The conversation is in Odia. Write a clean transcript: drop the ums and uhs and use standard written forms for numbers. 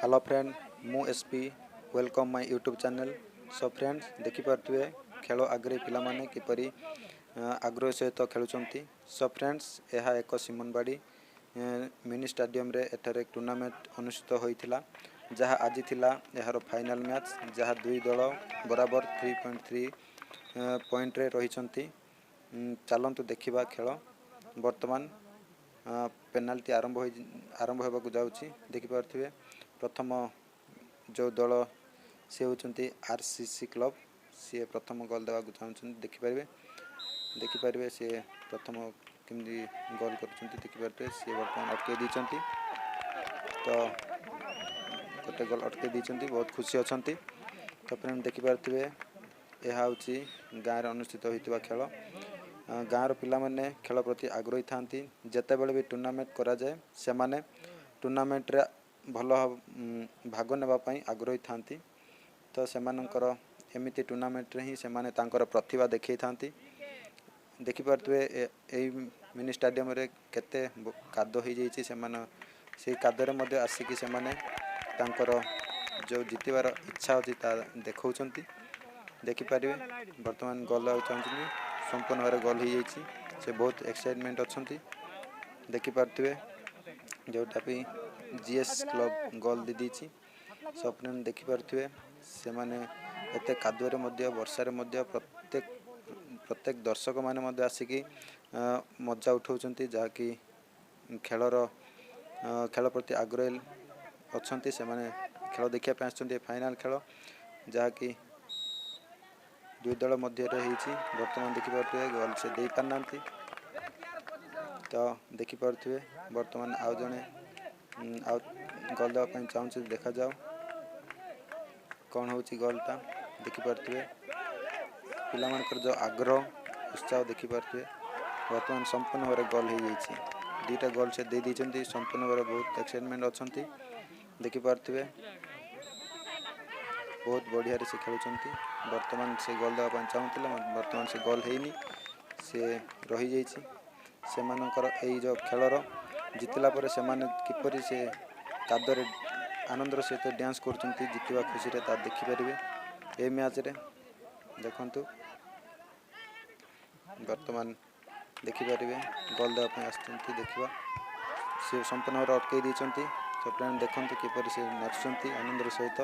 ହ୍ୟାଲୋ ଫ୍ରେଣ୍ଡ, ମୁଁ SP. Welcome my YouTube channel. So friends, ଦେଖିପାରୁଥିବେ ଖେଳ ଆଗରେ ପିଲାମାନେ କିପରି ଆଗ୍ରହ ସହିତ ଖେଳୁଛନ୍ତି। ସୋ ଫ୍ରେଣ୍ଡସ୍, ଏହା ଏକ ସିମନବାଡ଼ି ମିନି ଷ୍ଟାଡ଼ିୟମରେ ଏଠାରେ ଟୁର୍ଣ୍ଣାମେଣ୍ଟ ଅନୁଷ୍ଠିତ ହୋଇଥିଲା, ଯାହା ଆଜି ଥିଲା ଏହାର ଫାଇନାଲ୍ ମ୍ୟାଚ୍, ଯାହା ଦୁଇ ଦଳ ବରାବର 3.3 ପଏଣ୍ଟରେ ରହିଛନ୍ତି। ଚାଲନ୍ତୁ ଦେଖିବା ଖେଳ। ବର୍ତ୍ତମାନ ପେନାଲ୍ଟି ଆରମ୍ଭ ହୋଇ ଆରମ୍ଭ ହେବାକୁ ଯାଉଛି। ଦେଖିପାରୁଥିବେ, ପ୍ରଥମ ଯେଉଁ ଦଳ ସେ ହେଉଛନ୍ତି ଆର୍ ସି ସି କ୍ଲବ୍। ସିଏ ପ୍ରଥମ ଗୋଲ୍ ଦେବାକୁ ଚାହୁଁଛନ୍ତି। ଦେଖିପାରିବେ, ସିଏ ପ୍ରଥମ କେମିତି ଗୋଲ୍ କରୁଛନ୍ତି। ଦେଖିପାରୁଥିବେ, ସିଏ ବର୍ତ୍ତମାନ ଅଟକେଇ ଦେଇଛନ୍ତି। ତ ଗୋଟେ ଗୋଲ୍ ଅଟକେଇ ଦେଇଛନ୍ତି, ବହୁତ ଖୁସି ଅଛନ୍ତି। ତ ଫ୍ରେଣ୍ଡ, ଦେଖିପାରୁଥିବେ, ଏହା ହେଉଛି ଗାଁରେ ଅନୁଷ୍ଠିତ ହୋଇଥିବା ଖେଳ। ଗାଁର ପିଲାମାନେ ଖେଳ ପ୍ରତି ଆଗ୍ରହୀ ଥାନ୍ତି। ଯେତେବେଳେ ବି ଟୁର୍ଣ୍ଣାମେଣ୍ଟ କରାଯାଏ, ସେମାନେ ଟୁର୍ଣ୍ଣାମେଣ୍ଟରେ ଭଲ ଭାଗ ନେବା ପାଇଁ ଆଗ୍ରହୀ ଥାନ୍ତି। ତ ସେମାନଙ୍କର ଏମିତି ଟୁର୍ଣ୍ଣାମେଣ୍ଟରେ ହିଁ ସେମାନେ ତାଙ୍କର ପ୍ରତିଭା ଦେଖେଇଥାନ୍ତି। ଦେଖିପାରୁଥିବେ, ଏଇ ମିନି ଷ୍ଟାଡ଼ିୟମରେ କେତେ କାଦୁଅ ହେଇଯାଇଛି। ସେମାନେ ସେଇ କାଦୁଅରେ ମଧ୍ୟ ଆସିକି ସେମାନେ ତାଙ୍କର ଯେଉଁ ଜିତିବାର ଇଚ୍ଛା ଅଛି, ତା ଦେଖାଉଛନ୍ତି। ଦେଖିପାରିବେ, ବର୍ତ୍ତମାନ ଗୋଲ୍ ଦେବାକୁ ଚାହୁଁଛନ୍ତି। ସମ୍ପୂର୍ଣ୍ଣ ଭାବରେ ଗୋଲ୍ ହେଇଯାଇଛି। ସେ ବହୁତ ଏକ୍ସାଇଟମେଣ୍ଟ ଅଛନ୍ତି। ଦେଖିପାରୁଥିବେ, ଯେଉଁଟା ବି ଜିଏସ୍ କ୍ଲବ୍ ଗୋଲ୍ ଦେଇଦେଇଛି। ସ୍ୱପ୍ନ ଦେଖିପାରୁଥିବେ, ସେମାନେ ଏତେ କାଦୁଅରେ ମଧ୍ୟ, ବର୍ଷାରେ ମଧ୍ୟ ପ୍ରତ୍ୟେକ ଦର୍ଶକମାନେ ମଧ୍ୟ ଆସିକି ମଜା ଉଠାଉଛନ୍ତି, ଯାହାକି ଖେଳ ପ୍ରତି ଆଗ୍ରହୀ ଅଛନ୍ତି। ସେମାନେ ଖେଳ ଦେଖିବା ପାଇଁ ଆସିଛନ୍ତି। ଫାଇନାଲ୍ ଖେଳ ଯାହାକି ଦୁଇ ଦଳ ମଧ୍ୟରେ ହେଇଛି। ବର୍ତ୍ତମାନ ଦେଖିପାରୁଥିବେ, ଗୋଲ୍ ସେ ଦେଇପାରିନାହାନ୍ତି। ତ ଦେଖିପାରୁଥିବେ, ବର୍ତ୍ତମାନ ଆଉ ଜଣେ ଆଉ ଗୋଲ୍ ଦେବା ପାଇଁ ଚାହୁଁଛି। ଦେଖାଯାଉ କ'ଣ ହେଉଛି ଗୋଲ୍ଟା। ଦେଖିପାରୁଥିବେ, ପିଲାମାନଙ୍କର ଯେଉଁ ଆଗ୍ରହ, ଉତ୍ସାହ ଦେଖିପାରୁଥିବେ। ବର୍ତ୍ତମାନ ସମ୍ପୂର୍ଣ୍ଣ ଭାବରେ ଗୋଲ୍ ହେଇଯାଇଛି। ଦୁଇଟା ଗୋଲ୍ ସେ ଦେଇ ଦେଇଛନ୍ତି। ସମ୍ପୂର୍ଣ୍ଣ ଭାବରେ ବହୁତ ଏକ୍ସାଇଟମେଣ୍ଟ ଅଛନ୍ତି। ଦେଖିପାରୁଥିବେ, ବହୁତ ବଢ଼ିଆରେ ସେ ଖେଳୁଛନ୍ତି। ବର୍ତ୍ତମାନ ସେ ଗୋଲ୍ ଦେବା ପାଇଁ ଚାହୁଁଥିଲେ, ବର୍ତ୍ତମାନ ସେ ଗୋଲ୍ ହେଇନି, ସେ ରହିଯାଇଛି। ସେମାନଙ୍କର ଏଇ ଯେଉଁ ଖେଳର ଜିତିଲା ପରେ ସେମାନେ କିପରି ସେ କାଦୁଅରେ ଆନନ୍ଦର ସହିତ ଡ୍ୟାନ୍ସ କରୁଛନ୍ତି ଜିତିବା ଖୁସିରେ, ତା ଦେଖିପାରିବେ ଏ ମ୍ୟାଚ୍ରେ। ଦେଖନ୍ତୁ, ବର୍ତ୍ତମାନ ଦେଖିପାରିବେ, ଗୋଲ୍ ଦେବା ପାଇଁ ଆସିଛନ୍ତି। ଦେଖିବା, ସେ ସମ୍ପୂର୍ଣ୍ଣ ଭାବରେ ଅଟକେଇ ଦେଇଛନ୍ତି। ସୋ ଫ୍ରେଣ୍ଡ, ଦେଖନ୍ତୁ କିପରି ସେ ନାଚୁଛନ୍ତି ଆନନ୍ଦର ସହିତ।